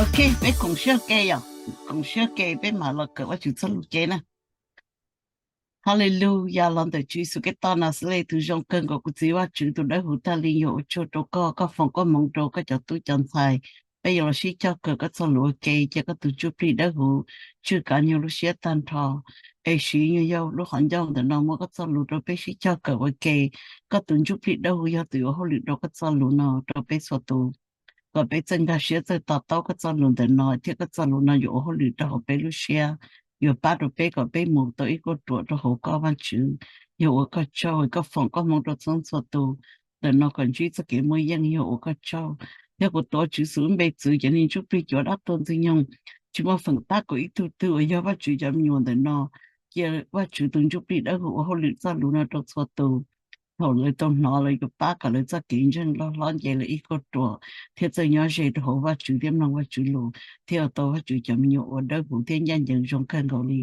Ok, peb koom siab ke yom, koom siab ke peb mam los kawm Vajtswv txoj lus ke na. Hallelujah, los ntawm Tswv Yexus Khetos Naxales tus zoo kawg nkaus, kuv Txiv Vajtswv tus dawb huv tag li, yuav ua tsaug rau koj, koj foom koob hmoov rau koj cov tub cov ntxhais. Peb yuav los sib cog kawm koj txoj lus ua ke, cia koj tus ntsuj plig dawb huv tswj kav nyuag lub siab tag nrho, es siv nyuag yaug lub qhov ncauj ntawm no muab koj txoj lus rau peb sib cog kawm ua ke. Koj tus ntsuj plig dawb huv yog tus yuav hauj lwm rau koj txoj lus no rau peb txhua tus, kom peb txawj nkag siab txawj to taub koj txoj lus ntawm no, thiab koj txoj lus no yuav ua hauj lwm rau hauv peb lub siab, yuav pab rau peb kom peb mus tau ib kauj ruam rau hauv koj Vajtswv. Yog ua koj tsaug, koj foom koob hmoov rau txhua txhua tus ntawm no kom ntsib txoj kev muaj yeej. Yog ua koj tsaug, yog kuv tuav Tswv Yexus lub npe txwv ces niag ntsuj plig cuav dab tuag ntxwg nyoog tsis muaj feem tab kaum ib tug twg uas yog Vajtswv cov me nyuam ntawm no, cia Vajtswv tus ntsuj plig dawb huv ua hauj lwm txoj lus no rau txhua tus. Thaum lawv tau hnov, lawv yuav pab kom lawv txoj kev ntseeg loj hlob nce lawm ib kauj ruam, thiab txawj nyob ze rau hauv Vajtswv thiab mloog Vajtswv lus, thiab ua tau Vajtswv cov me nyuam uas dawb huv thiab ncaj ncees zoo kawg nkaus li.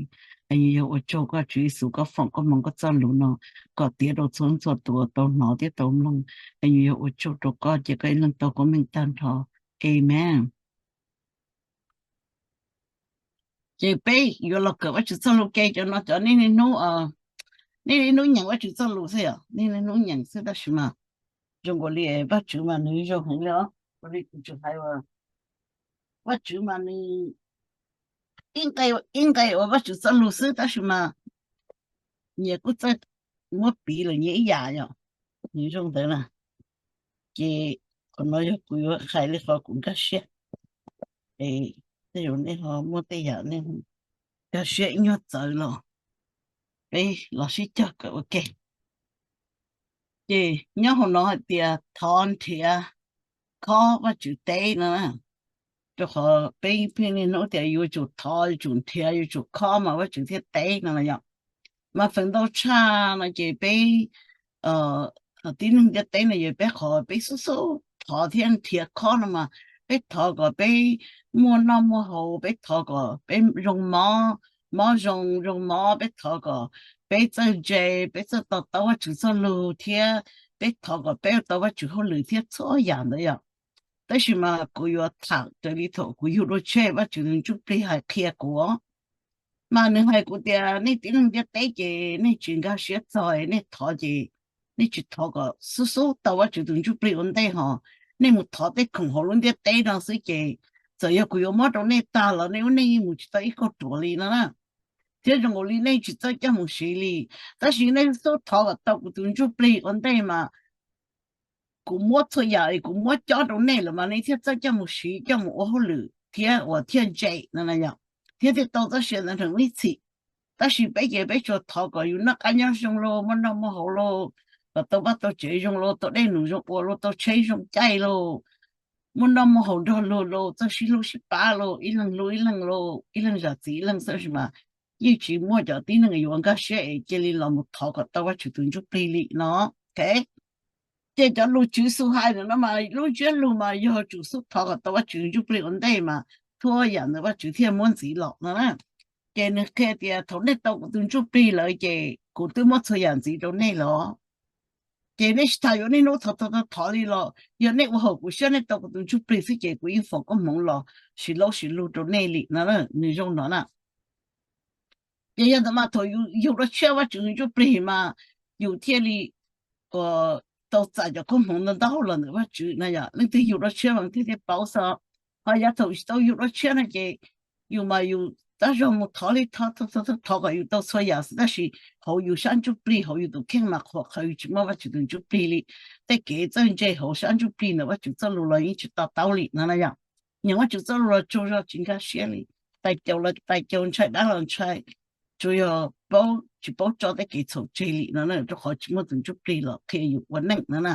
Es yog ua tsaug koj Tswv Yexus, koj foom koob hmoov koj txoj lus no kom tiav rau txhua txhua tus uas tau hnov thiab tau mloog. Es yog ua tsaug rau koj, cia koj ib leeg tau koob meej tag nrho. Amen. Ces peb yuav los kawm Vajtswv txoj lus ke cov no, cov niaj hnub, niaj hnub nyeem Vajtswv txoj lus xwb yom, niaj hnub nyeem xwb tab sis mas zoo nkaus li Vajtswv mas nws zoo heev li os. Ua li kuv tsis hais, Vajtswv mas nws ib nqe uas Vajtswv txoj lus xwb tab sis mas nyias kuj txawj muab piv lawm nyias ib yam yom, nws zoo ntawd na. Ces qhov no yog kuv yuav hais li qhov kuv nkag siab, es tej zaum nej ho muaj tej yam nej nkag siab ib nyuag txawv los peb los sib cog kawm ua ke. Ces nyob hauv no hais tias thov nrhiav khob Vajtswv teb no, rau qhov peb pheej niaj hnub tias yuav tsum thov, yuav tsum nrhiav, yuav tsum khob mas Vajtswv thiaj teb no yom. Mas feem ntau tshaj no ces peb tib neeg ntiaj teb no yog peb qhov peb xub xub thov thiab nrhiav khob no mas peb thov kom peb muaj noj muaj haus, peb thov kom peb zoo mob, mob zoo zoo mob, peb thov kom peb txawj ntse, peb txawj to taub Vajtswv txoj lus thiab peb thov kom peb ua tau Vajtswv hauj lwm thiab txhua yam ntawd yom. Tab sis mas kuv yuav tham raws li thaum kuv yug dua tsheb Vajtswv tus ntsuj plig hais qhia kuv. Mas nws hais kuv tias nej tib neeg ntiaj teb ces nej tsis nkag siab txog, nej thov ces nej tsis thov kom xub xub tau Vajtswv tus ntsuj plig ua ntej hos, nej mus thov tej khoom hauv lub ntiaj teb no xwb ces txawm yog kuv yuav muab rau nej tag los nej ua neej yeej mus tsis tau ib kauj ruam li no na. Thiab zoo nkaus li nej tsis txawj coj mus siv li. Tab sis nej xub thov kom tau kuv tus ntsuj plig ua ntej mas kuv muab txhua yam es kuv muab cob rau nej lawm mas nej thiaj txawj coj mus siv, coj mus ua hauj lwm thiab uas thiaj ntse no yom, thiab thiaj tau txoj sia ntawd nrheev ib txhis. Tab sis peb ces peb tsuas thov kom yus noj qab nyob zoo lauj, muaj noj muaj haus lauj, kom tau vaj tau tsev zoo lauj, tau dej num zoo ua lauj, tau tsheb zoo caij lauj, muaj noj muaj haus nrog luag lauj, txawj sib hlub sib pab lauj, ib leeg hlub ib leeg lauj, ib leeg zam txim ib leeg xwb mas yeej tsis muaj cov tib neeg yuav nkag siab es cia li los mus thov kom tau Vajtswv tus ntsuj plig li no. Ces cov lus Tswv Yexus hais ntawm no mas lub ntsiab lus mas yog tsum xub thov kom tau Vajtswv tus ntsuj plig ua ntej mas txhua yam ntawd Vajtswv thiaj muab ntxiv los no na. Ces nws qhia tias thaum nej tau kuv tus ntsuj plig lawm ces kuv twb muab txhua yam ntxiv rau nej los. Ces nej tsis tas yuav niaj hnub thov thov thov li los, yog nej ua haum kuv siab nej tau kuv tus ntsuj plig xwb ces kuv yeej foom koob hmoov los sis laub sis lug rau nej li no, nws zoo no na. Ces yog ntawd mas thaum yus yug dua tshiab Vajtswv tus ntsuj plig mas yus thiaj li tau txais cov koob hmoov ntau ntau los ntawm Vajtswv no yom. Leej twg yug dua tshiab mas thiaj thiaj paub xwb. Ho yav thaum tsis tau yug dua tshiab no ces yus mas yus tab zog mus thov li thov thov kom yus tau txhua yam xwb tab sis hauv yus sab ntsuj plig hauv yus tus kheej mas qhuas qhawv yus tsis muaj Vajtswv tus ntsuj plig li. Tej kev txawj ntse hauv sab ntsuj plig ntawm Vajtswv txoj lus los yeej tsis to taub li no na yom. Nyeem Vajtswv txoj lus los tsaug zog tsis nkag siab li, tais caus los tais caus, ntshai dab los ntshai, tsuas yog paub tsis paub tso tej kev txhaum tseg li no na, rau qhov tsis muaj tus ntsuj plig los qhia yus ua neej no na.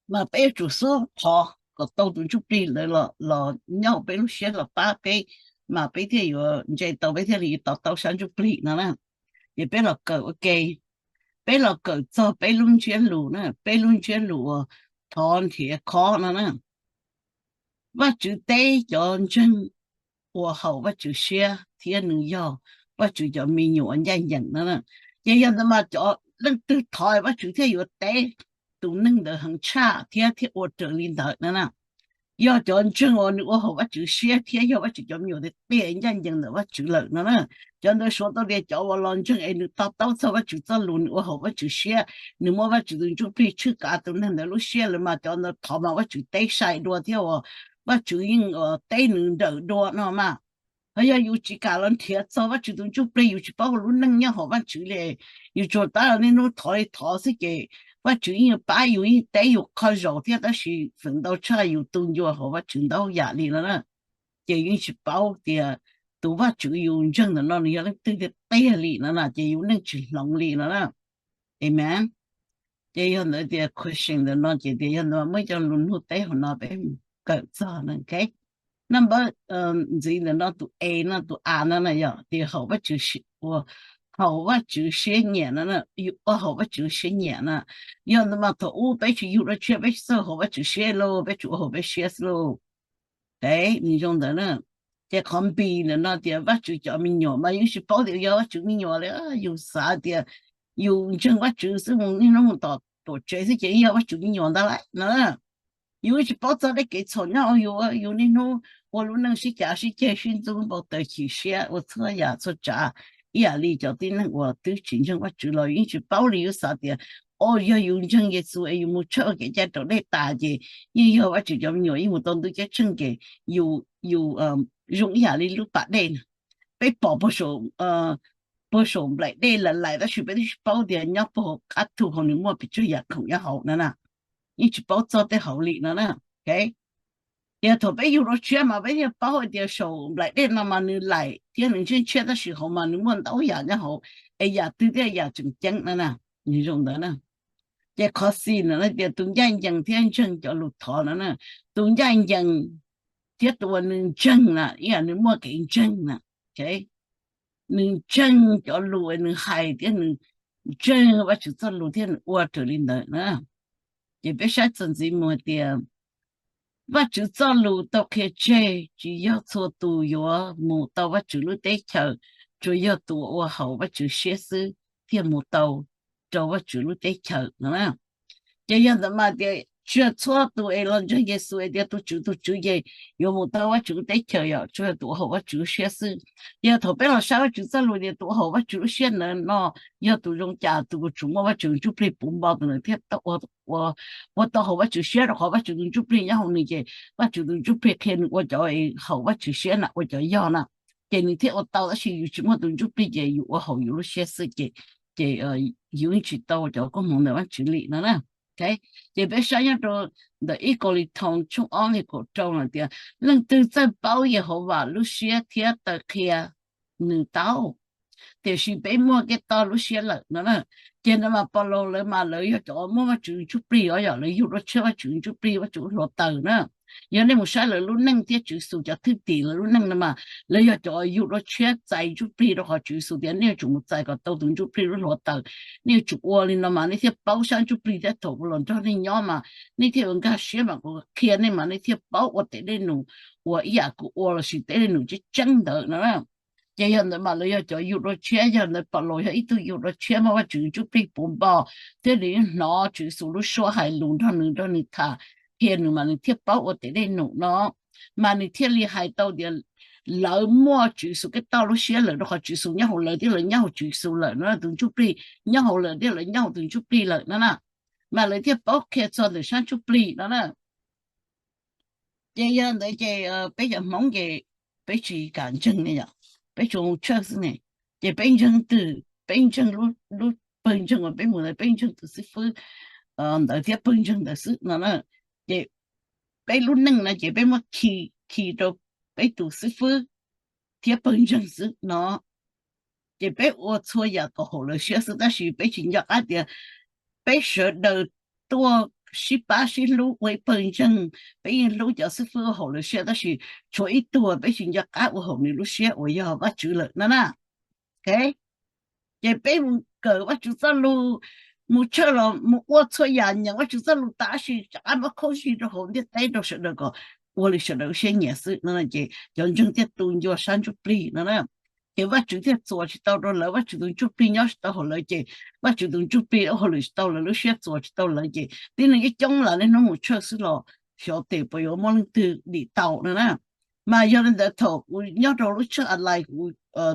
Mas peb yuav tsum xub thov kom tau tus ntsuj plig ntawd los nyob peb lub siab los pab peb, mas peb thiaj yuav ntse tau, peb thiaj li to taub sab ntsuj plig no na. Ces peb los kawm ua ke, peb los kawm txog peb lub ntsiab lus na, peb lub ntsiab lus uas thov nrhiav khob no na. Vajtswv teb cov ntseeg uas haum Vajtswv siab thiab nws yog Vajtswv cov me nyuam uas ncaj ncees no na. Ces yog ntawd mas cov leej twg thov Vajtswv thiaj yuav teb tus neeg ntawd heev tshaj thiab thiaj ua raws li ntawd no na. yog cov ntseeg uas nws ua haum Vajtswv siab thiab yog Vajtswv cov me nyuam tiag tiag ncaj ncees ntawm Vajtswv lawm no na. Cov ntawd suav tau tias cov uas los ntseeg es nws to taub txog Vajtswv txoj lus, nws ua haum Vajtswv siab, nws muab Vajtswv tus ntsuj plig tshwj kav tus neeg ntawd lub siab lawm mas cov ntawd thov mas Vajtswv teb sai dua thiab uas Vajtswv yeej teb nws nrawm dua no mas. Ho yog yus tsis kam los nrhiav txog Vajtswv tus ntsuj plig, yus tsis paub ua lub neej nyob hauv Vajtswv li, yus tsuas tab niaj hnub thov li thov xwb ces Vajtswv yeej yuav pab yus, yeej teb yus qhov zaus thiab, tab sis feem ntau tshaj yus tu ncua hauv Vajtswv ntau yam li no na. Ces yus yeej tsis paub tias tus Vajtswv yus ntseeg ntawm no nws yog leej twg tiag tiag li no na, ces yus neej tsis hloov li no na. Amen. Ces yog ntawd tias question ntawm no ces tias yog ntawd muab cov lus nug teb hauv no peb kawm txog no, ok. Number, ntxiv ntawm no tus A no, tus A no na yog tias haum Vajtswv, ua haum Vajtswv siab nyiam no, yus ua haum Vajtswv siab nyiam na. Yog ntawd mas thaum ub peb tsis yug dua tshiab, peb tsis txawj haum Vajtswv siab lauj, peb tsuas ua haum peb siab xwb lauj. Ok, nws zoo ntawd na. Ces qhov B ntawm no tias Vajtswv cov me nyuam mas yus tsis paub tias yog Vajtswv me nyuam li, yus xav tias yus ntseeg Vajtswv xwb, mus niaj hnub mus tom tuam tsev xwb ces yog Vajtswv me nyuam ntag lauj no. Yus tsis paub txog tej kev txhaum nyob hauv yus, yus niaj hnub ua lub neej sib cav sib ceg sib ntxub npau taws chim siab ua txhua yam txhua tsav ib yam li cov tib neeg uas twb tsis ntseeg Vajtswv los yus yeej tsis paub li, yus xav tias o yog yus ntseeg Yexus es yus mus tshawb ua kev cai raus dej tas ces yeej yog Vajtswv cov me nyuam, yeej mus tau ntuj ceeb tsheej ces yus, yus zoo ib yam li lub pas dej na. Peb pom puag saum nplaim dej lais lais tab sis peb twb tsis paub tias nyob puag hauv qab thu hauv nws muaj pes tsawg yam khoom nyob hauv no na. Yeej tsis paub txog tej hauv li no na. Ok, ces thaum peb yug dua tshiab mas peb thiaj paub hais tias saum nplaim dej no mas nws lais thiab nws ntshiab ntshiab tab sis hauv mas nws muaj ntau yam nyob hauv, es yam twg thiaj yam tseem ceeb no na. Nws zoo ntawd na. Ces qhov C no tias tus ncaj ncees thiab ntseeg cov lus thov no na. Tus ncaj ncees thiab tus uas nws ntseeg na, ib yam nws muaj kev ntseeg na. Ok, nws ntseeg cov lus nws hais thiab nws ntseeg Vajtswv txoj lus thiab nws ua raws li ntawd na. Ces peb saib txuas ntxiv mus hais tias Vajtswv txoj lus tau qhia tseg tsis yog txhua tus yuav mus tau Vajtswv lub teb chaws, tsuas yog tus uas ua haum Vajtswv siab xwb thiaj mus tau rau Vajtswv lub teb chaws no na. Ces yog ntawd mas tias tsis yog txhua tus es los ntseeg Yexus es tias tus Tswv tus Tswv ces yuav mus tau Vajtswv lub teb chaws, yog tsuas yog tus ua haum Vajtswv lub siab xwb. Ces yog thaum peb los saib Vajtswv txoj lus tias tus ua haum Vajtswv lub siab ntawd no yog tus zoo cas, tus uas tsuas muaj Vajtswv ntsuj plig puv npo tus ntawd thiaj ua tau haum Vajtswv siab, rau qhov Vajtswv tus ntsuj plig nyob hauv nws ces Vajtswv tus ntsuj plig qhia nws ua cov haum Vajtswv siab na, ua cov yog na. Ces nws thiaj ua tau, tab sis yus tsis muaj tus ntsuj plig ces yus ua haum yus lub siab xwb ces, ces yus yeej tsis tau cov koob hmoov ntawm Vajtswv li no na. Ces peb saib nyob rau ntawm ib Kauleethoos tshooj ob nqe kaum rau no tias leej twg txawj paub Yehauvas lub siab thiab taw qhia nws tau, tiam sis peb muaj Khetos lub siab lawm no na. Ces ntawd mas Paulus lawv mas lawv yog cov muaj Vajtswv ntsuj plig os, yog lawv yug dua tshiab Vajtswv ntsuj plig, Vajtswv lub hluav taws na. Yog nej mus saib lawv lub neej thiab Tswv Yexus cov thwj tim lawv lub neej no mas lawv yog cov yug dua tshiab txais ntsuj plig, rau qhov Tswv Yexus tias nej yuav tsum mus txais kom tau tus ntsuj plig lub hluav taws. Nej yuav tsum ua li no mas nej thiaj paub sab ntsuj plig thiab thaum kuv los nrog nej nyob mas nej thiaj yuav nkag siab mas kuv qhia nej mas nej thiaj paub ua tes dej num uas ib yam kuv ua lossis tes dej num tseeb tseeb ntawd no na. Ces yog ntawd mas lawv yog cov yug dua tshiab, yog ntawd Paulus yog ib tug yug dua tshiab muaj Vajtswv ntsuj plig puv npo thiab nws hnov Tswv Yexus lub suab hais lus nrog nws, nrog nws tham, qhia nws mas nws thiaj paub ua tes dej num no. Mas nws thiaj li hais tau tias lawv muaj Tswv Yexus Khetos lub siab lawm, rau qhov Tswv Yexus nyob hauv lawv thiab lawv nyob hauv Tswv Yexus lawm no, tus ntsuj plig nyob hauv lawv thiab lawv nyob hauv tus ntsuj plig lawm no na. Mas lawv thiaj paub qhia txog ntawm sab ntsuj plig no na. Ces yog ntawd ces peb cov Hmoob ces peb tsis kam ntseeg ne yom, peb tsuas mus tshawj xwb ne. Ces peb ntseeg twg? Peb ntseeg lub pawg ntseeg uas peb mus ntawd, peb ntseeg tus xib fwb ntawd thiab pawg ntseeg ntawd xwb no na. Ces peb lub neej no ces peb muab khi, khi rau peb tus xib fwb thiab pawg ntseeg xwb no. Ces peb ua txhua yam kom haum lawv siab xwb, tab sis peb tsis nco qab tias peb sawv daws tuaj sib pab sib hlub ua ib pawg ntseeg, peb yeej hlub cov xib fwb ua haum lawv siab, tab sis tshuav ib tug peb tsis nco qab ua haum nws lub siab uas yog Vajtswv lawm no na. Ok, ces peb mus kawm Vajtswv txoj lus, mus tshawj los mus ua txhua yam nyeem Vajtswv txoj lus tas sis rov qab muab khaub zig rau hauv ntiaj teb rau sawv daws kom ua li sawv daws siab nyiam xwb no, ces cov ntseeg thiaj tu ncua sab ntsuj plig no na. Ces Vajtswv thiaj txuas tsis tau rau lawv, Vajtswv tus ntsuj plig nyob tsis tau hauv lawv, ces Vajtswv tus ntsuj plig ua hauj lwm tsis tau lawv lub siab, txuas tsis tau lawv, ces tib neeg ib coob lam niaj hnub mus tshawj xwb los xyov tes puas yuav muaj leej twg dim tau no na. Mas yog li ntawd thaum kuv nyob rau lub tsheb a lais kuv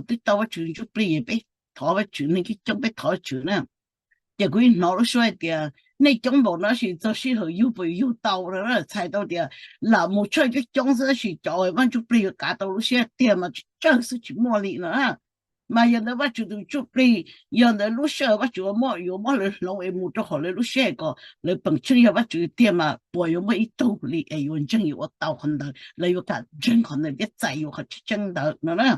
twb tau Vajtswv ntsuj plig, peb thov Vajtswv, neeg coob coob peb thov Vajtswv na. Ces kuv yeej hnov lub suab hais tias nej coob npaum no tab sis txog sij hawm yug puas yug tau no, txhais tau tias lam mus tshaj coob coob xwb tab sis cov uas Vaj Ntsuj Plig yuav kav tau lub siab tiag mas tsawg xwb tsis muaj li no. Mas yog ntawd Vajtswv tus Ntsuj Plig, yog ntawd lub sij hawm Vajtswv ua muaj yuav muab lawv hloov es mus rau hauv lawv lub siab kom lawv peem tsheej yog Vajtswv tiag mas puas yuav muaj ib tug li es yuav ntseeg yuav ua tau qhov ntawd, lawv yuav kam ntseeg qhov ntawd thiab txais yuav qhov tseeb ntawd no na.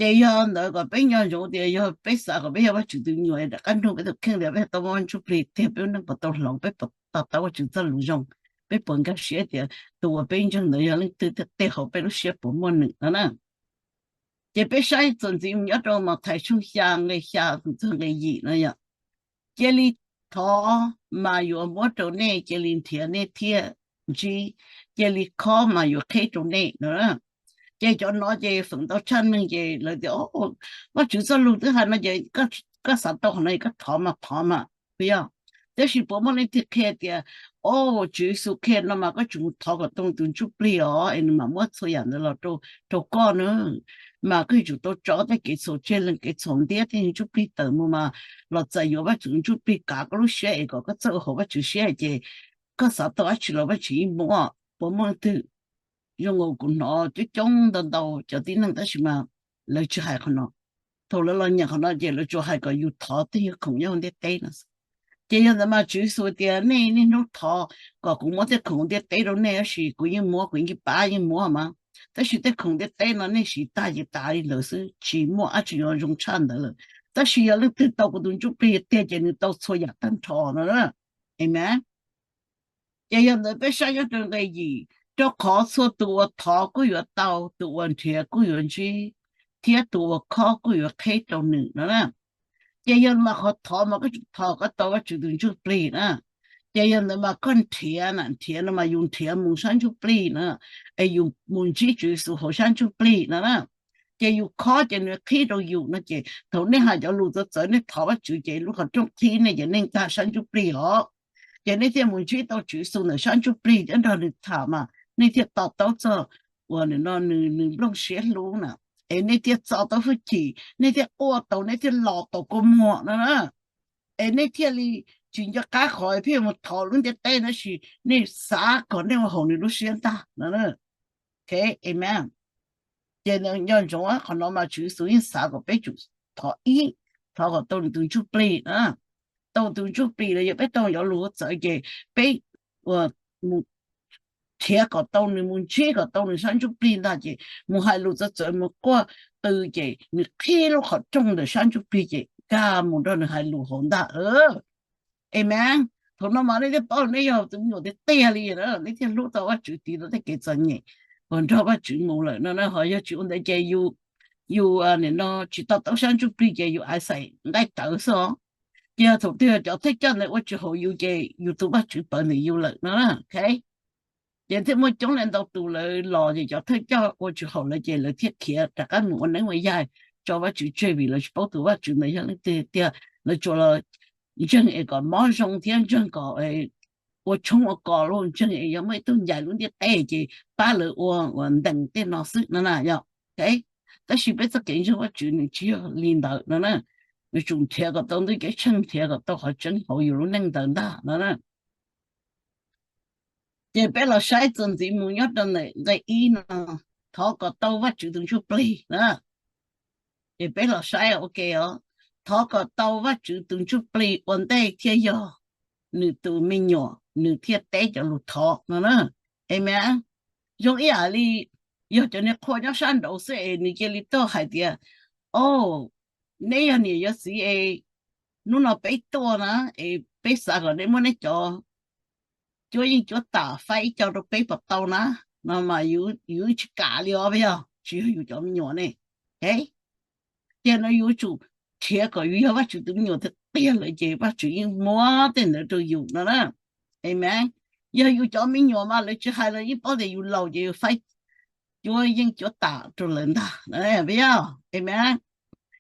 Ces yog ntawd kom peb nco ntsoov tias yog peb xav kom peb yog Vajtswv tus me nyuam es rov qab nrog peb tus kheej tias peb tau muaj Ntsuj Plig tiag, peb lub neej puas tau hloov, peb puas to taub Vajtswv txoj lus zoo, peb puas nkag siab tias tus uas peb ntseeg ntawd yog leej twg thiab tej hauv peb lub siab puas muaj nws no na. Ces peb saib txuas ntxiv mus nyob rau Mathais tshooj xya nqe xya mus txog nqe yim no yom. Cia li thov mas yuav muab rau nej, cia li nrhiav nej thiaj ntsib, cia li khob mas yuav qheb rau nej no. Ces cov no ces feem ntau tshaj neeg ces lawv tias, Vajtswv txoj lus twb hais no ces koj xav tau qhov no es koj thov mas thov mas, puas yog? Tab sis puas muaj leej twg qhia tias, o, Tswv Yexus qhia no mas koj tsum mus thov kom tau tus Ntsuj Plig os es nws mam muab txhua yam ntawd los rau koj na. Mas koj yuav tsum tau tso tej kev txhaum tseg, leej kev txhaum ntiab thiab Ntsuj Plig tawm mus mas los txais yuav Vajtswv Ntsuj Plig kav koj lub siab es kom koj txawj ua haum Vajtswv siab ces koj xav tau dab tsi los Vajtswv yeej muab. Puas muaj leej twg? Zoo nkaus kuv hnov coob coob ntau ntau cov tib neeg tab sis mas lawv tsis hais qhov no. Thaum lawv los nyeem qhov no ces lawv tsuas hais kom yus thov tej yog khoom nyob hauv ntiaj teb no. Ces yog ntawd mas Tswv Yexus tias nej niaj hnub thov kom kuv muab tej khoom ntiaj teb rau nej, tab sis kuv yeej muab, kuv yeej pab yeej muab mas. Tab sis tej khoom ntiaj teb no nej siv tag ces tas li ntawd xwb, tsis muaj dab tsi yuav zoo tshaj ntawd lawm. Tab sis yog leej twg tau kuv tus Ntsuj Plig tiag ces nws tau txhua yam tag nrho no. Amen. Ces yog ntawd peb saib nyob rau nqe yim, rau qhov txhua tus uas thov kuj yuav tau, tus uas nrhiav kuj yuav ntsib, thiab tus uas khob kuj yuav qheb rau nws no na. Ces yog mas qhov thov mas koj tsum thov koj tau Vajtswv tus Ntsuj Plig na. Ces yog ntawd mas koj nrhiav na, nrhiav no mas yus nrhiav mus sab ntsuj plig na, es yus mus ntsib Tswv Yexus hauv sab ntsuj plig no na. Ces yus khob ces nws qhib rau yus no ces thaum nej hais cov lus txawv txawv nej thov Vajtswv ces lub qhov rooj qhib nej ces nej nkag sab ntsuj plig os. Ces nej thiaj mus ntsib tau Tswv Yexus ntawm sab ntsuj plig thiab nrog nws tham mas nej thiaj to taub txog uas nws no nws nplooj siab hlub na. Es nej thiaj txo tau hwj chim, nej thiaj quaj tau, nej thiaj los tau kua muag no na. Es nej thiaj li tsis nco qab qhov pheej mus thov lub ntiaj teb no tab sis nej xav kom nej ua haum nws lub siab ntag no. Amen. Ces nco ntsoov qhov no mas Tswv Yexus yeej xav kom peb tsum thov ib, thov kom tau nws tus ntsuj plig na. Tau tus ntsuj plig los yog peb tau cov lus txawv ces peb mus nrhiav kom tau nws, mus ntsib kom tau nws sab ntsuj plig ntag ces mus hais lus txawv txawv mus quaj qw ces nws qhib lub qhov rooj ntawm sab ntsuj plig ces nkag mus nrog nws hais lus hauv ntag. Amen. Thaum no mas nej thiaj paub nej yog tus me nyuam tiag tiag li na, nej thiaj hlub tau Vajtswv, tiv tau tej kev txom nyem uas nrog Vajtswv mus lawm no. Ho yog tsis ua ntawd ces yus, yus nim no tsis to taub sab ntsuj plig ces yus ais xais nqaij tawv xwb os. Ces yog thaum twg cov thawj coj ntawd ua tsis haum yus ces yus tus Vajtswv pawv ntawm yus lawm no. Ces thiaj muaj coob leej ntau tus lawv los ces cov thawj coj ua tsis haum lawv ces lawv thiaj khiav rov qab mus ua neeb ua yaig tso Vajtswv tseg vim lawv tsis paub tus Vajtswv ntawd yog leej twg tiag. Lawv tsuas los ntseeg es kom mob zoo thiab ntseeg kom ua tshoob ua kos los ntseeg es yog muaj ib tug ncaim lub ntiaj teb ces pab lawv ua uas ntees tej no xwb no na yog. Tab sis peb txoj kev ntseeg Vajtswv nws tsis yog li ntawd no na. Nws tsum nrhiav kom tau ntuj ceeb tsheej, nrhiav kom tau qhov tseeb hauv yus lub neej ntawd ntag no na. Ces peb los saib txuas ntxiv mus nyob rau ntawm nqe ib no, thov kom tau Vajtswv tus ntsuj plig na. Ces peb los saib ua ke os, thov kom tau Vajtswv tus ntsuj plig ua ntej thiaj yog nws tus me nyuam nws thiaj teb cov lus thov no na. Amen. Zoo ib yam li yog cov niag qhua nyob sab nraud xwb es nws cia li tuaj hais tias, o, neb yog niam yog txiv es hnub no peb tuaj na es peb xav kom neb muab neb cov cuab yeej cuab tam faib ib co rau peb puas tau na, no mas yus tsis kam li os, yog tsis yog yus cov me nyuam ne. Ces no yus tsum nrhiav kom yus yog Vajtswv tus me nyuam tiag tiag lawm ces Vajtswv yeej muab tej ntawd rau yus no na. Amen. Yog yus cov me nyuam mas lawv tsis hais los yeej paub tias yus laus ces yus faib cuab yeej cuab tam rau lawv ntag, yog. Amen.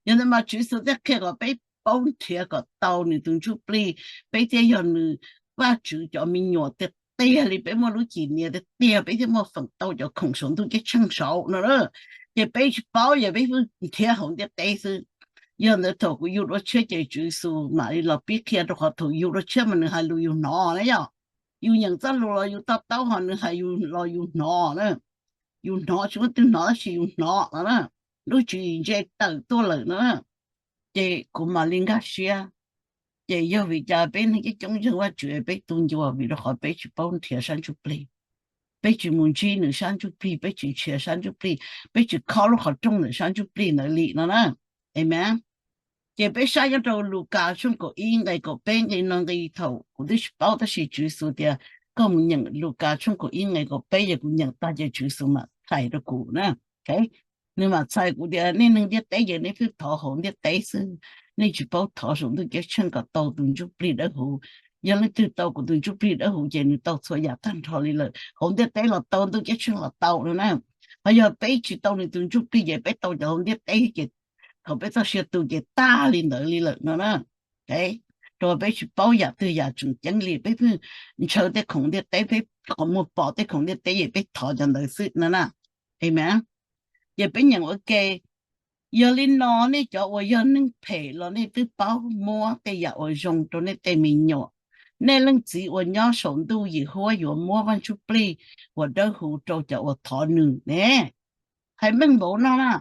Yog ntawd mas Tswv Yexus thiaj qhia kom peb paub nrhiav kom tau nws tus ntsuj plig, peb thiaj yog nws Vajtswv cov me nyuam tiag tiag li, peb muaj lub cim nias tiag tiag peb thiaj muaj feem tau cov khoom saum ntuj ceeb tsheej saud no na. Ces peb tsis paub, yog peb pheej nrhiav hauv ntiaj teb xwb. Yog ntawd thaum kuv yug dua tshiab ces Tswv Yexus mam li los pib qhia, rau qhov thaum yug dua tshiab mas nws hais lus yus hnov na yom. Yus nyeem txoj lus los yus to taub, ho nws hais yus los yus hnov na. Yus hnov, tsis muaj twg hnov tab sis yus hnov no na. Lub tswv yim ntse tawm tuaj lawm no na. Ces kuv mam li nkag siab. Ces yog vim cas peb neeg coob coob ntseeg Vajtswv peb tu ncua? Vim rau qhov peb tsis paub nrhiav sab ntsuj plig. Peb tsis mus ntsib nws sab ntsuj plig, peb tsis nrhiav sab ntsuj plig, peb tsis khob lub qhov rooj ntawm sab ntsuj plig ntawd li no na. Amen. Ces peb saib nyob rau Lukas tshooj kaum ib nqe kaum peb nqe no nqe thaum kuv twb tsis paub tab sis Tswv Yexus tias koj mus nyeem Lukas tshooj kaum ib nqe kaum peb, yog kuv nyeem tag ces Tswv Yexus mam txhais rau kuv na. Nws mam txhais kuv tias nej neeg ntiaj teb ces nej pheej thov hauv ntiaj teb xwb, nej tsis paub thov saum ntuj ceeb tsheej kom tau tus ntsuj plig dawb huv. Yog leej twg tau kuv tus ntsuj plig dawb huv ces nws tau txhua yam tag nrho li lawm, hauv ntiaj teb los tau, ntuj ceeb tsheej los tau no na. Ho yog peb tsis tau nws tus ntsuj plig ces peb tau cov hauv ntiaj teb ces thaum peb txoj sia tu ces tag li ntawd li lawm no na. Rau peb tsis paub yam twg yam tseem ceeb li, peb pheej ntshaw tej khoom ntiaj teb, peb qhov muag pom tej khoom ntiaj teb ces peb thov cov ntawd xwb no na. Amen. Ces peb nyeem ua ke, yog li no nej cov uas yog neeg phem los nej twb paub muab tej yam uas zoo rau nej tej me nyuam. Nej Leej Txiv uas nyob saum ntuj yim huab yuav muab Vaj Ntsuj Plig uas dawb huv rau cov uas thov nws ne. Hais meej npaum no na.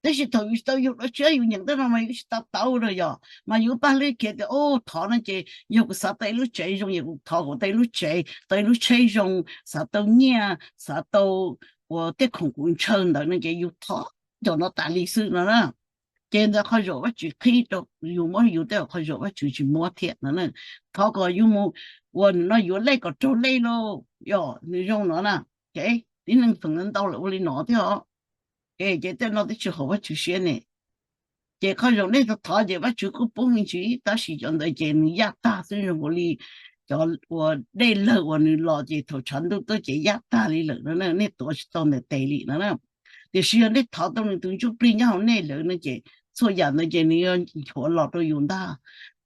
Tab sis thaum yus tau yug dua tshiab yus nyeem tej no mas yus tsis tau taub lawm yom, mas yus paj hlwb khiav tias, o, thov no ces yog kuv xav tau ib lub tsev zoo ces kuv thov kuv tau ib lub tsev, tau ib lub tsheb zoo, xav tau nyiaj, xav tau uas tej khoom kuv ntshaw ntawd no ces yus thov cov no tas li xwb no na. Ces ntawd qhov zaum Vajtswv qhib rau yus, muab yus tej qhov zaum Vajtswv tsis muab thiab no. Thov kom yus mus uas no yuav lej kom raug lej lauj, yog nws zoo no na. Tib neeg feem ntau lawm ua li no thiab os. Ces tej no twb tsis haum Vajtswv siab ne. Ces qhov zaum nej thov ces Vajtswv kuj pub me ntsis, tab sis cov ntawd ces nws yaj tag xwb, zoo nkaus li cov uas dej lawg uas nws los ces thaum tshav ntuj tuaj ces yaj tag li lawm no, nej tuav tsis tau ntawm tes li no na. Tiam sis yog nej thov tau nws tus ntsuj plig nyob hauv nej lawm no ces txhua yam ntawd ces nws yuav nchuav los rau yus ntag.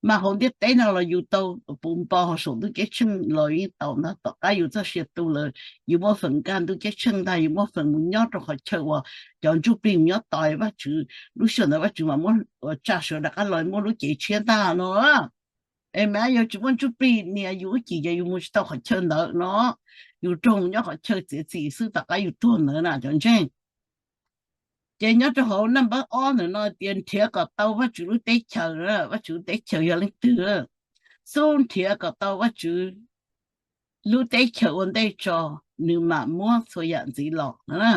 Mas hauv ntiaj teb no los yus tau puv npo, ho saum ntuj ceeb tsheej los yeej tau ntag. Tom qab yus txoj sia tu lawm, yus muaj feem nkag ntuj ceeb tsheej ntag, yus muaj feem mus nyob rau qhov chaw uas cov ntsuj plig mus nyob tos Vajtswv, lub sij hawm ntawd Vajtswv mam muab tsa sawv rov qab los muab lub cev tshiab ntag no. Es mas yog tsis muaj ntsuj plig nias yus ib cim ces yus mus tsis tau qhov chaw ntawd no. Yus raug mus nyob qhov chaw txiav txim xwb tom qab yus tuag ntawd na cov ntseeg. Ces nyob rau hauv naj npawb ob ntawm no tias nrhiav kom tau Vajtswv lub teb chaws. Vajtswv lub teb chaws yog leej twg? Xub nrhiav kom tau Vajtswv lub teb chaws ua ntej tso, nws mam muab txhua yam ntxiv los no.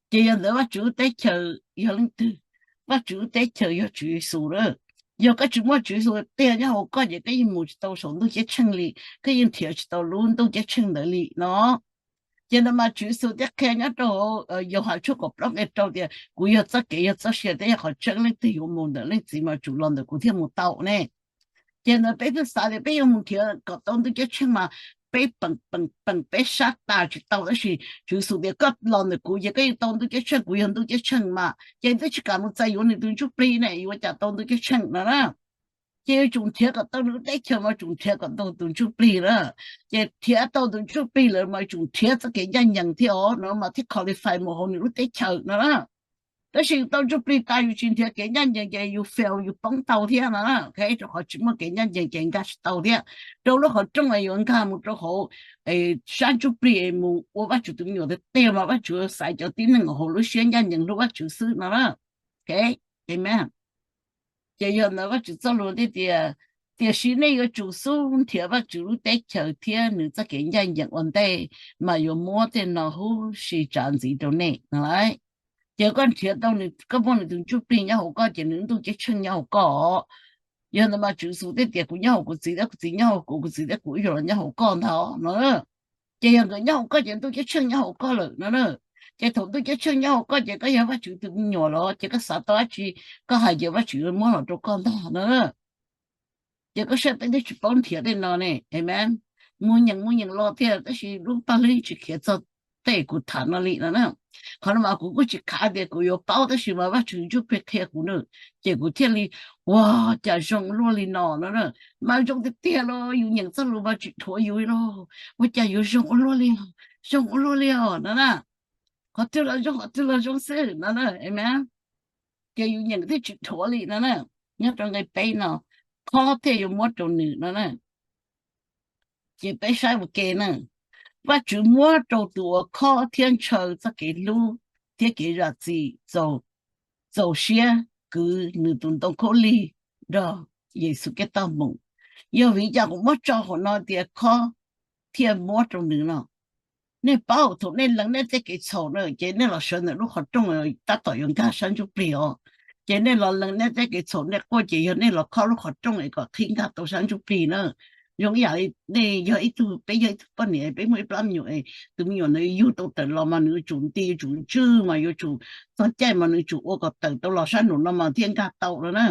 Ces yog ntawd Vajtswv lub teb chaws yog leej twg? Vajtswv lub teb chaws yog Tswv Yexus lawm. Yog koj tsis muaj Tswv Yexus tiag nyob hauv koj ces koj yeej mus tsis tau saum ntuj ceeb tsheej li, koj yeej nrhiav tsis tau lub ntuj ceeb tsheej ntawd li no. Ces ntawd mas Tswv Yexus thiaj qhia nyob rau Yauhas tshooj kaum plaub nqe rau tias kuv yog txoj kev, yog txoj sia thiab yog qhov tseeb, leej twg yuav mus ntawm leej txiv mas tsum los ntawm kuv thiaj mus tau ne. Ces ntawd peb twb xav tias peb yuav mus nrhiav kom tau ntuj ceeb tsheej mas peb peem peem peem peb sab tas tsis tau, tab sis Tswv Yexus tias koj los ntawm kuv ces koj yeej tau ntuj ceeb tsheej, kuv yog ntuj ceeb tsheej mas, ces twb tsis kam mus txais yuav nws tus ntsuj plig ne yuav cas tau ntuj ceeb tsheej no na. Ces yuav tsum nrhiav kom tau nws lub teb chaws mas tsum nrhiav kom tau tus ntsuj plig na. Ces nrhiav tau tus ntsuj plig lawm mas tsum nrhiav txoj kev ncaj ncees thiab os no mas thiaj qualify mus hauv nws lub teb chaws no na. Tab sis yus tau ntsuj plig tas yus tsis nrhiav kev ncaj ncees ces yus fail, yus poob tau thiab no. Rau qhov tsis muaj kev ncaj ncees ces nkag tsis tau thiab. Rau lub qhov rooj es yuav nkag mus rau hauv sab ntsuj plig es mus ua Vajtswv tus me nyuam tiag tiag mas Vajtswv xaiv cov tib neeg hauv lub siab ncaj ncees hlub Vajtswv xwb no na. Amen. Ces yog ntawd Vajtswv txoj lus thiaj tias, tiam sis nej yuav tsum xub nrhiav Vajtswv lub teb chaws thiab nws txoj kev ncaj ncees ua ntej, mas yuav muab tej no huv si tsav ntxiv rau nej no lauj. Ces koj nrhiav tau nws, koj muaj nws tus ntsuj plig nyob hauv koj ces nws ntuj ceeb tsheej nyob hauv koj. Yog ntawd mas Tswv Yexus thiaj tias kuv nyob hauv kuv Txiv thiab kuv Txiv nyob hauv kuv, kuv Txiv thiab kuv wb yuav los nyob hauv koj ntag no. Ces yog nkawd nyob hauv koj ces ntuj ceeb tsheej nyob hauv koj lawm no na. Ces thaum ntuj ceeb tsheej nyob hauv koj ces koj yog Vajtswv tus me nyuam los ces koj xav tau dab tsi, koj hais ces Vajtswv yuav muab los rau koj ntag no. Ces koj saib peb twb tsis paub nrhiav tej no ne, amen. Mus nyeem mus nyeem los thiab tab sis lub paj hlwb tsis khiav txog tej kuv tham no li no na. Qhov no mas kuv kuj tsis khav tias kuv yuav paub, tab sis mas Vajtswv Ntsuj Plig qhia kuv na, ces kuv thiaj li, ua cas zoo luaj li no no na. Mas zoo tiag tiag los yus nyeem txoj lus mas tsim dhuav yus los, ua cas yuav zoo ua luaj li, zoo ua luaj li os no na. Qhov twg los zoo, qhov twg los zoo xwb no na, amen. Ces yus nyeem thiaj tsis dhuav li no na. Nyob rau nqe peb no, khob thiaj yuav muab rau nws no na. Ces peb saib ua ke na, Vajtswv muab rau tus uas khob thiab ntshaw txoj kev hlub thiab kev zam txim txaus siab kwv nws tus ntoo khaub lig nrog Yexus Khetos mus. Yog vim cas kuv muab tso hauv no tias khob thiaj muab rau nws no? Nej paub thaum nej lees nej tej kev txhaum na, ces nej los sawv ntawm lub qhov rooj tab tom yuav nkag sab ntsuj plig os. Ces nej los lees nej tej kev txhaum nej quaj, ces yog nej los khob lub qhov rooj es kom qhib nkag tau sab ntsuj plig na. Zoo ib yam li nej yog ib tug, peb yog ib tug poj niam, peb muaj ib plab me nyuam, tus me nyuam ntawd yug tau tawm los mas nws yuav tsum nti, yuav tsum ntswj, mas yuav tsum txog caij mas nws tsum ua kom tawm tau los sab nraum no mas thiaj nkag tau no na.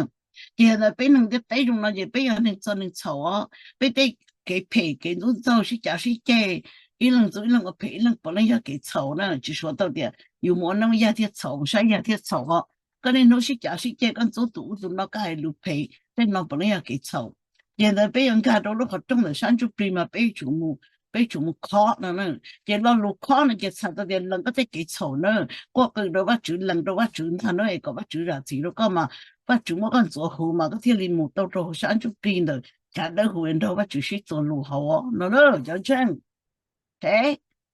Ces ntawd peb neeg ntiaj teb zoo no ces peb yog neeg txog neeg txhaum os. Peb tej kev phem kev ntxub ntxaug sib cav sib ceg, ib leeg ntxub ib leeg ua phem, ib leeg puav leej yog kev txhaum na. Tsis suav tau tias yus mus ua neej yag thiaj txhaum, mus saib yag thiaj txhaum os. Koj niaj hnub sib cav sib ceg, koj ntxub tus ub tus no, koj hais lus phem, tej no puav leej yog kev txhaum. Ces ntawd peb yuav nkag rau lub qhov rooj ntawm sab ntsuj plig mas peb yuav tsum mus, peb yuav tsum mus khob no na. Ces lo lus khob no ces txhais tau tias lees koj tej kev txhaum na, quaj qw rau Vajtswv, lees rau Vajtswv ntag na, es kom Vajtswv zam txim rau koj mas Vajtswv muab koj ntxuav huv mas koj thiaj li mus tau rau hauv sab ntsuj plig ntawm chav dawb huv nrog Vajtswv sib txuas lus hauv no na cov ntseeg.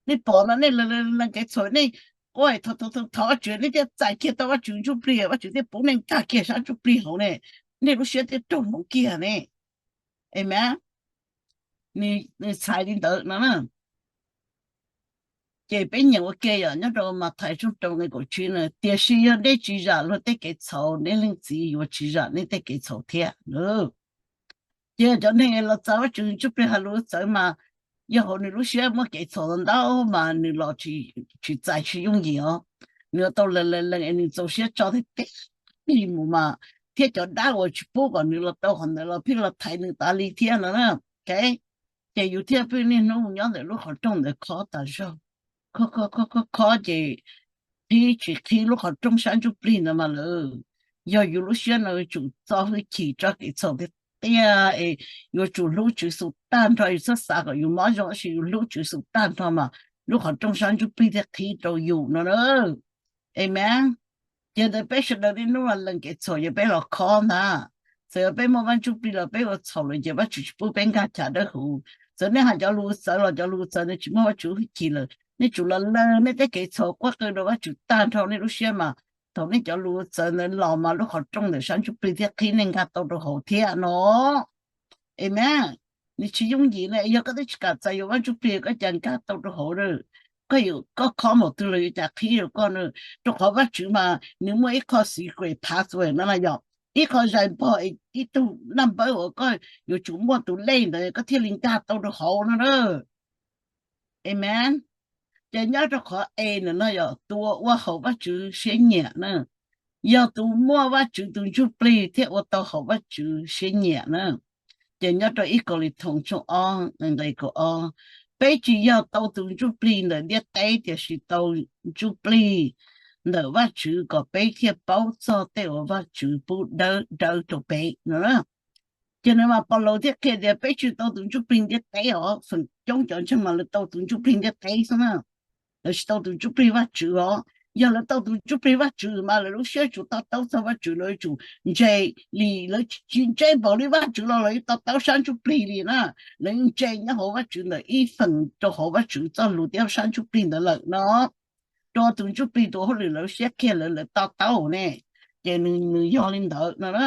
Nej pom no nej lees kev txhaum, nej quaj thov thov Vajtswv, nej thiaj txais kiag tau Vajtswv ntsuj plig, Vajtswv thiaj pub nej nkag kiag sab ntsuj plig hauv ne, nej lub siab thiaj raug hmoov kiag ne. Amen. Nws txhais li ntawd no na. Ces peb nyeem ua ke yom, nyob rau Mathais tshooj rau nqe kaum tsib na, tiam sis yog nej tsis zam luag tej kev txhaum, nej Leej Txiv yuav tsis zam nej tej kev txhaum thiab. Ces cov neeg los txais Vajtswv ntsuj plig hais lus txawv mas yog hauv nws lub siab muaj kev txhaum ntau mas nws los tsis txais tsis yooj yim os. Nws tau lees lees lees es nws txaus siab tso tiag tiag li mus mas thiab cov dab uas tsis pub kom nws los tau qhov ntawd los pheej los thaiv nws tas li thiab no na. Ces yus thiaj pheej niaj hnub mus nyob ntawm lub qhov rooj ntawd khob tas zog, khob khob khob khob ces qhib tsis qhib lub qhov rooj sab ntsuj plig ntawd mas lawm. Yog yus lub siab no yuav tsum txo hwj chim tso kev txhaum tiag tiag es yuav tsum hlub Tswv Yexus tag nrho, yus txhob xav kom yus mob zoo tab sis yus hlub Tswv Yexus tag nrho mas lub qhov rooj sab ntsuj plig thiaj qhib rau yus no na. Amen. Ces ntawd peb sawv daws niaj hnub los lees kev txhaum ces peb los khob ntag. Txawm yog peb muaj Vaj Ntsuj Plig los peb ua txhaum lawm ces Vajtswv tsis pub peb nkag chav dawb huv. Txawm nej hais cov lus txawv los cov lus txawv ntawd tsis muaj Vajtswv hwj chim lawm, nej tsum los lees nej tej kev txhaum quaj qw rau Vajtswv tag nrho nej lub siab mas thaum nej cov lus txawv ntawd los mas lub qhov rooj ntawm sab ntsuj plig thiaj qhib nej nkag tau rau hauv thiab no. Amen. Nws tsis yooj yim na, yog koj twb tsis kam txais yuav Vaj Ntsuj Plig koj cas nkag tau rau hauv na. Koj yuav, koj khob npaum twg los yuav cas qhib rau koj na. Rau qhov Vajtswv mas nws muaj ib qho secret password no na yom, ib qho zais npog, ib tug naj npawb uas koj yuav tsum muaj tus lej ntawd koj thiaj li nkag tau rau hauv no na. Amen. Ces nyob rau qhov A ntawm no yog tus uas ua haum Vajtswv siab nyiam na, yog tus muaj Vajtswv tus Ntsuj Plig thiaj ua tau haum Vajtswv siab nyiam na. Ces nyob rau ib Kauleethoos tshooj ob nqe kaum ob, peb tsis yog tau tus Ntsuj Plig ntawm ntiaj teb, tiam sis tau Ntsuj Plig ntawm Vajtswv kom peb thiaj paub txog tej uas Vajtswv pub dawb dawb rau peb no. Ces nws mas Paulus thiaj qhia tias peb tsis tau tus Ntsuj Plig ntiaj teb os. Feem coob cov ntseeg mas lawv tau tus Ntsuj Plig ntiaj teb xwb na, lawv tsis tau tus Ntsuj Plig Vajtswv os. Yog lawv tau tus Ntsuj Plig Vajtswv mas lawv lub siab yuav tsum to taub txog Vajtswv, lawv yuav tsum ntse li, lawv tsis ntse npaum li Vajtswv los lawv yuav to taub sab ntsuj plig li na. Lawv yeej ntse nyob hauv Vajtswv ntawm ib feem rau hauv Vajtswv txoj lus thiab sab ntsuj plig ntawd lawm no. Rau tus Ntsuj Plig tus hauj lwm lawv siab kiag lawv, lawv to taub ne, ces nws yog li ntawd no na.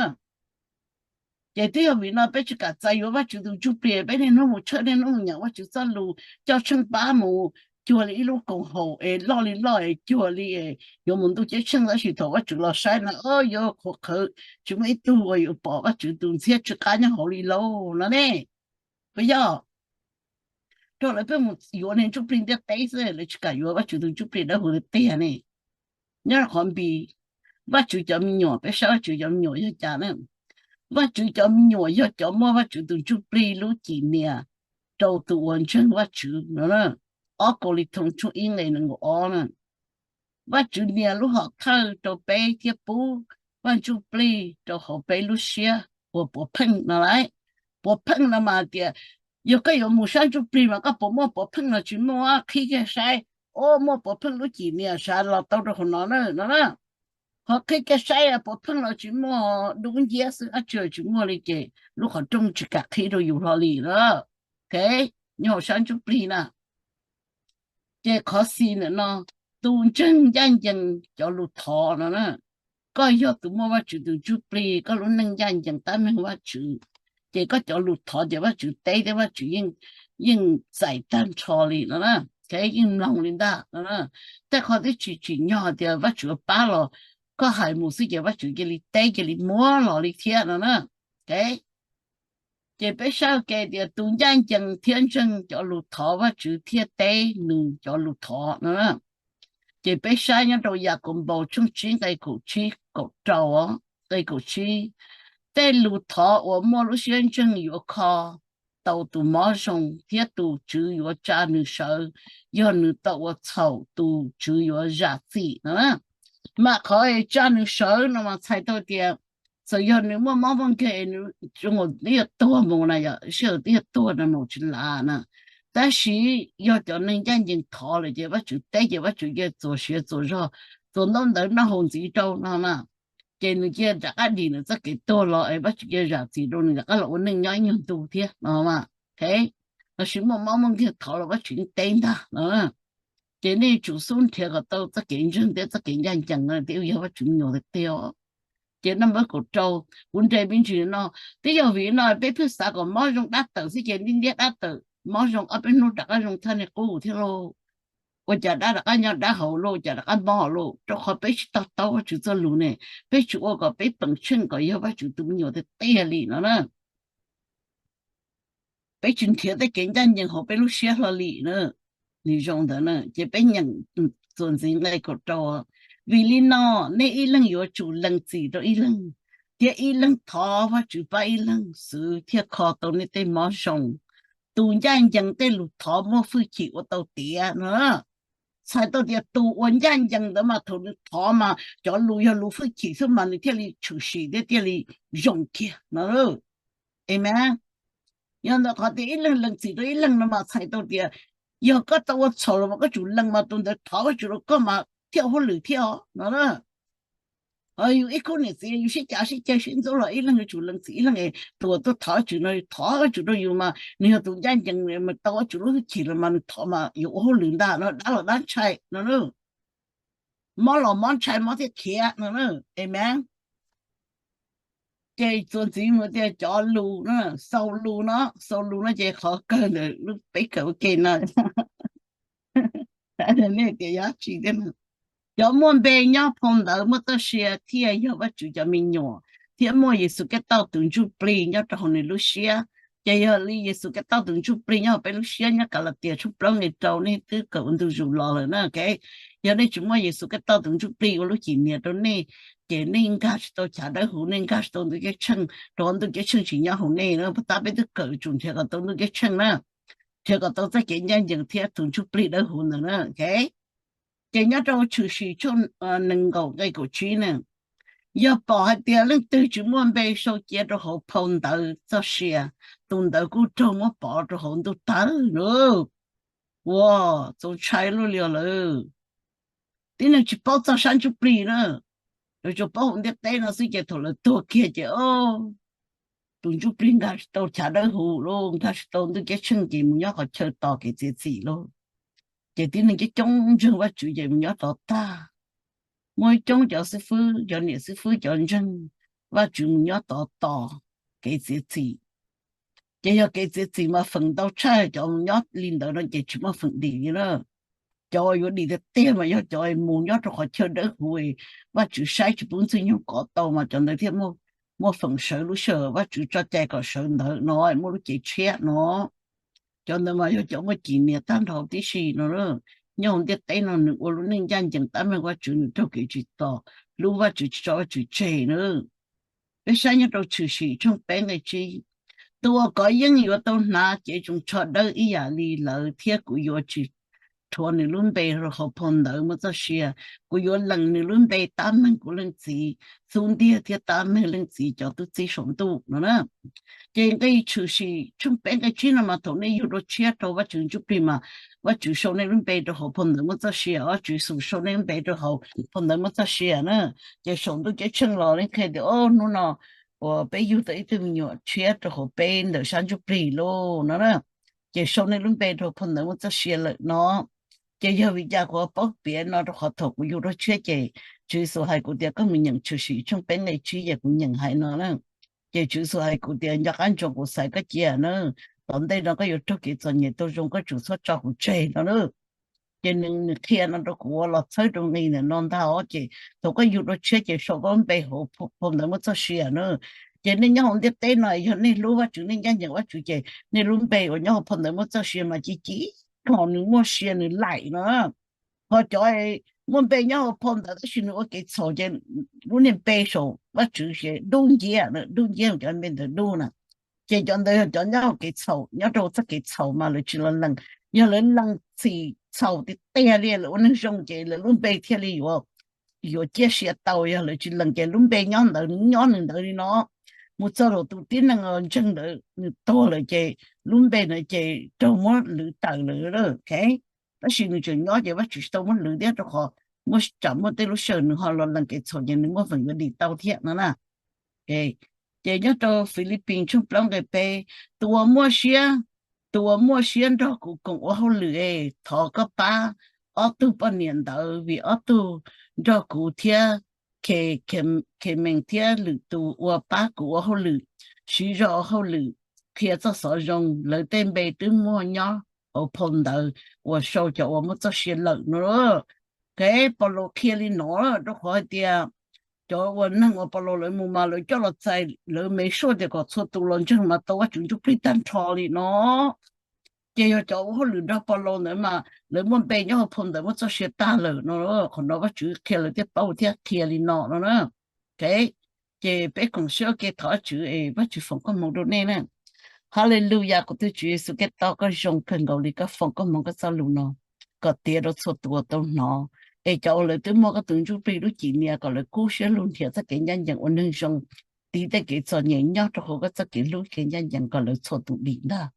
Ces twb yog vim no peb tsis kam txais yuav Vajtswv tus Ntsuj Plig, peb niaj hnub mus tshawj niaj hnub mus nyeem Vajtswv txoj lus, coj tsheej pab mus cuag li ib lub koom haum es loj li loj es cuag li yuav mus ntuj ceeb tsheej, tab sis thaum Vajtswv los saib no yuav qhuav qhawv, tsis muaj ib tug uas yuav pom Vajtswv tus ntxhiab tsw qab nyob hauv li lauj no ne. Puas yog? Rau lawv pheej mus yuav niag ntsuj plig ntiaj teb xwb, lawv tsis kam yuav Vajtswv tus ntsuj plig dawb huv tiag tiag ne. Nyob rau qhov Npis, Vajtswv cov me nyuam, peb saib Vajtswv cov me nyuam yog cas na? Vajtswv cov me nyuam yog cov muaj Vajtswv tus ntsuj plig lub cim nias rau tus uas ntseeg Vajtswv no. ob Kauleethoos tshooj ib nqe nees nkaum ob na. Vajtswv nias lub hom thawj rau peb thiab pub Vaj Ntsujplig rau hauv peb lub siab uas puav pheej no lauj. Puav pheej no mas tias, yog koj yuav mus sab ntsuj plig mas koj puas muaj puav pheej los tsis muaj, qhib kiag saib, o, muaj puav pheej lub cim nias sav los tau rau hauv no na no na. Ho qhib kiag saib puav pheej los tsis muaj, dub nciab xwb, dab tsi los tsis muaj li ces lub qhov rooj tsis kam qhib rau yus hlo li na. Ok, nyob hauv sab ntsuj plig na. Ces qhov xis ntawm no, tus ntseeg ncaj ncees cov lus thov no na. Koj yog tus muaj Vajtswv tus ntsuj plig, koj lub neej ncaj ncees tab meeg Vajtswv, ces koj cov lus thov ces Vajtswv teb thiab Vajtswv yeej txais tag nrho li no na. Yeej mloog li ntag no na. Tej qhov twb tsis tsim nyog tias Vajtswv pab los, koj hais mus xwb ces Vajtswv cia li teb cia li muab los li thiab no na. Ces peb saib ua ke tias tus ncaj ncees thiab ntseeg cov lus thov Vajtswv thiaj teb nws cov lus thov no. Ces peb saib nyob rau Yakaunpaus tshooj tsib nqe kaum tsib kaum rau, nqe kaum tsib, tej lus thov uas muaj lub siab ntseeg yuav kho tau tus mob zoo thiab tus Tswv yuav tsa nws sawv, yog nws tau ua txhaum tus Tswv yuav zam txim no. Mas qhov tsa nws sawv no mas txhais tau tias txawm yog nws muaj mob muaj nkeeg, nws twb yuav tuag mus na, yog sij hawm twb yuav tuag no mus tsis lav na. Tab sis yog cov neeg ncaj ncees thov lawm ces Vajtswv teb ces Vajtswv cia txuas siav txuas zog, txuas ntaub ntawv noj haus ntxiv rau no na. Ces nws cia rov qab dim nws txoj kev tuag los es Vajtswv cia zam txim rau nws rov qab los ua neej nyob ib nyuag ntu thiab no. Lossis muaj mob muaj nkeeg thov los Vajtswv yeej teb ntag no. Ces nej tsum xub nrhiav kom tau txoj kev ntseeg thiab txoj kev ncaj ncees no thiaj yog Vajtswv me nyuam tiag tiag. Ces naj npawb kaum rau, kuv nres me ntsis no, twb yog vim no peb pheej xav kom mob zoo dab tawm xwb ces ntiab ntiab dab tawm, mob zoo ob peb hnub rov qab zoo thaj niag qub thiab lauj. Ua cas dab rov qab nyob dab hauv lauj, ua cas rov qab mob lauj, rau qhov peb tsis to taub Vajtswv txoj lus ne, peb tsis ua kom peb peem tsheej kom yog Vajtswv tus me nyuam tiag tiag li no na. Peb tsis nrhiav tej kev ncaj ncees hauv peb lub siab hlo li na. Nws zoo ntawd na ces peb nyeem txuas ntxiv nqe kaum rau. Vim li no nej ib leeg yuav tsum lees txim rau ib leeg, thiab ib leeg thov Vajtswv pab ib leeg xwv thiaj kho tau nej tej mob zoo. Tus ncaj ncees tej lus thov muaj hwj chim ua tau tiav no. Txhais tau tias tus uas ncaj ncees ntawd mas thaum nws thov mas cov lus yog lus hwj chim xwb mas nws thiaj li tshwm sim thiab thiaj li zoo kiag no. Amen. Yog ntawd qhov tias ib leeg lees txim rau ib leeg no mas txhais tau tias yog koj tau ua txhaum los mas koj tsum lees mas tus ntawd thov Vajtswv rau koj mas thiaj ua hauj lwm thiab os no. Yus ib khub niam txiv yus sib cav sib ceg sib ntxub los ib leeg yuav tsum lees txim ib leeg, tus uas tuaj thov Vajtswv no thov Vajtswv rau yus mas nws yog tus ncaj ncees, tau Vajtswv lub hwj chim los mas nws thov mas yuav ua hauj lwm ntag no, dab los dab ntshai no, mob los mob ntshai mob thiaj khiav no. Amen. Ces txuas ntxiv mus tias cov lus no, xaus lus no, xaus lus no ces qhov kawg ntawm lub peb kawm ua ke no, nej tias yog dab tsi thiab no. Cov muaj npe nyob phau ntawv muaj txoj sia thiaj yog Vajtswv cov me nyuam, thiab muaj Yexus Khetos tus ntsuj plig nyob rau hauv nws lub siab. Ces yog li Yexus Khetos tus ntsuj plig nyob hauv peb lub siab, nyob Kalatias tshooj plaub nqe rau nej twb kawm ua ntu zus los lawm na. Yog nej tsis muaj Yexus Khetos tus ntsuj plig ua lub cim nias rau nej, ces nej nkag tsis tau chav dawb huv, nej nkag tsis tau ntuj ceeb tsheej, rau qhov ntuj ceeb tsheej tsis nyob hauv nej na. Puag ta peb twb kawm tsum nrhiav kom tau ntuj ceeb tsheej na, nrhiav kom tau txoj kev ncaj ncees thiab tus ntsuj plig dawb huv ntawd na. Ces nyob rau Tshwm Sim tshooj nees nkaum nqe kaum tsib na, yog pom hais tias leej twg tsis muaj npe sau cia rau hauv phau ntawv txoj sia, tus ntawd kuj raug muab pov rau hauv ntuj tawg na. Ua, txaus ntshai luaj li os lawm. Tib neeg tsis paub txog sab ntsuj plig na, lawv tsuas paub hauv ntiaj teb no xwb ces thaum lawv tuag kiag ces tus ntsuj plig nkag tsis tau chav dawb huv lauj, nkag tsis tau ntuj ceeb tsheej ces mus nyob qhov chaw tos kev txiav txim lauj. Ces tib neeg coob coob ntseeg Vajtswv ces mus nyob tod tag. Muaj ib coob cov xib fwb, cov niam xib fwb, cov ntseeg Vajtswv mus nyob tod tos kev txiav txim. Ces yog kev txiav txim mas feem ntau tshaj cov mus nyob li ntawd no ces tsis muaj feem dim li na. Cov yuav dim tiag tiag mas yog cov mus nyob rau qhov chaw dawb huv, Vajtswv saib tsis pub Ntxwg Nyoog kov tau mas cov ntawd thiaj muaj feem sawv lub sij hawm Vajtswv tso cai kom sawv ntawd no, muaj lub cev tshiab no. Cov ntawd mas yog cov muaj cim nias tag nrho tib si no. Nyob hauv ntiaj teb no nws ua lub neej ncaj ncees tab meeg Vajtswv, nws raug kev tsim txom, hlub Vajtswv tsis tso Vajtswv tseg na. Peb saib nyob rau Tshwm Sim tshooj peb nqe tsib, tus uas kov yeej yuav tau hnav cev tsoos tsho dawb ib yam li lawv, thiab kuv yuav tsis rhuav nws lub npe rau hauv phau ntawv muaj txoj sia. Kuv yuav lees nws lub npe tab meeg kuv leej txiv xub ntiag thiab tab meeg leej txiv cov tub txib saum ntuj no na. Ces nqe Tshwm Sim tshooj peb nqe tsib no mas thaum nej yug dua tshiab rau Vajtswv ntsuj plig mas Vajtswv sau nej lub npe rau hauv phau ntawv muaj txoj sia, Vajtswv Yexus sau nej lub npe rau hauv phau ntawv muaj txoj sia na. Ces saum ntuj ceeb tsheej los leej qhia tias, o, hnub no uas peb yug tau ib tug me nyuam tshiab rau hauv peb ntawm sab ntsuj plig lauj no na. Ces sau nej lub npe rau phau ntawv muaj txoj sia lawm no. Ces yog vim li cas kuv ho paub piav no? Rau qhov thaum kuv yug dua tshiab ces Tswv Yexus hais kuv tias, koj mus nyeem Tshwm Sim tshooj peb nqe tsib, ces kuv nyeem hais no na. Ces Tswv Yexus hais kuv tias, nco qab ntsoov kuv xaiv koj cia na, tom ntej no koj yuav raug kev txom nyem tau zoo, koj tsum txhob tso kuv tseg no na. Ces nws, nws qhia no rau kuv los txhawb rau nqi ntawm no ntag os. Ces thaum koj yug dua tshiab ces sau koj lub npe hauv phau ntawv muaj txoj sia na. Ces nej nyob hauv ntiaj teb no yog nej hlub Vajtswv, nej ncaj ncees Vajtswv ces nej lub npe uas nyob hauv phau ntawv muaj txoj sia mas ci ci, thaum nws muaj sia nws laim no. Ho cov muaj npe nyob hauv phau ntawv tab sis nws ua kev txhaum ces lub niag npe saum Vajtswv ces dub nciab, dub nciab, cov npe ntawd dub na. Ces cov ntawd yog cov nyob hauv kev txhaum, nyob rau txoj kev txhaum mas lawv tsis los lees. Yog lawv lees txim txhaum tiag tiag li lawv ua neeg zoo ces lawv lub npe thiaj li yuav, yuav ciaj sia tau. Yog lawv tsis lees ces lub npe nyob ntawd, nyob nws ntawd li no mus txog thaum tus tib neeg ntseeg ntawd nws tuag lawm ces lub npe ntawd ces raug muab lwv tawm lawm. Tab sis nws tseem nyob ces Vajtswv tsis tau muab lwv thiab, rau qhov muaj, tsam muaj tej lub sij hawm nws ho los lees kev txhaum ces nws muaj feem yuav dim tau thiab no na. Ces nyob rau Filipis tshooj plaub nqe peb, tus uas muaj siab, tus uas muaj siab nrog kuv koom ua hauj lwm es thov koj pab ob tug poj niam ntawd, vim ob tug nrog kuv thiab Khemees thiab lwm tus uas pab kuv ua hauj lwm, siv zog ua hauj lwm qhia txoj xov zoo, lawv tej npe twb muaj nyob hauv phau ntawv uas sau cov uas muaj txoj sia lawm no. Ces Paulus qhia li no, rau qhov hais tias cov uas neeg uas Paulus lawv mus mas lawv coj los txais lawv me suaj tias kom txhua tus los ntseeg mas tau Vajtswv ntsuj plig tag nrho li no. Ces yog cov ua hauj lwm nrog Paulus ntawd mas lawv muaj npe nyob hauv phau ntawv muaj txoj sia tag lawm no. Qhov no Vajtswv qhia lawv thiaj paub thiab qhia li no no na. Ces peb koom siab ua ke thov Vajtswv es Vajtswv foom koob hmoov rau nej na. Haleluyas, kuv tus Tswv Yexus Khetos, koj zoo kawg nkaus li koj foom koob hmoov koj txoj lus no, kom tiav rau txhua tus uas tau hnov, es cov uas lawv twb muaj koj tus ntsuj plig lub cim nias kom lawv kub siab lug nrhiav txoj kev ncaj ncees ua neeg zoo, tiv tej kev txom nyem nyob rau hauv koj txoj kev hlub kev ncaj ncees kom lawv txhua tus dim ntag.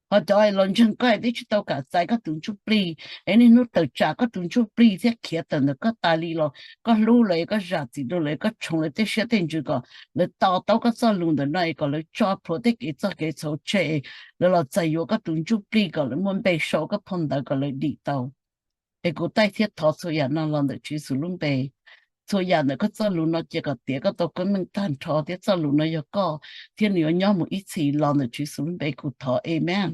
Ho cov los ntseeg koj es twb tsis tau kam txais koj tus ntsuj plig, es niaj hnub tawm tsam koj tus ntsuj plig thiab khiav tawm ntawm koj tas li los koj hlub lawv, koj zam txim rau lawv, koj tshoov lawv tej siab tej ntsws kom lawv to taub koj txoj lus ntawm no es kom lawv tso plhuav tej kev txog kev txhaum tseg, lawv los txais yuav koj tus ntsuj plig kom lawv muaj npe sau koj phau ntawv kom lawv dim tau. Es kuv taij thiab thov txhua yam no los ntawm Tswv Yexus lub npe. Txhua yam ntawm koj txoj lus no cia kom tiav koj tau koob meej tag nrho thiab txoj lus no yog koj thiab nws yuav nyob mus ib txhis los ntawm Tswv Yexus lub npe kuv thov, amen.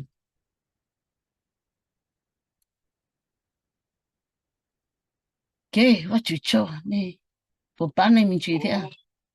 Ok, Vajtswv tsaug, nej puas pab nej me ntsis thiab?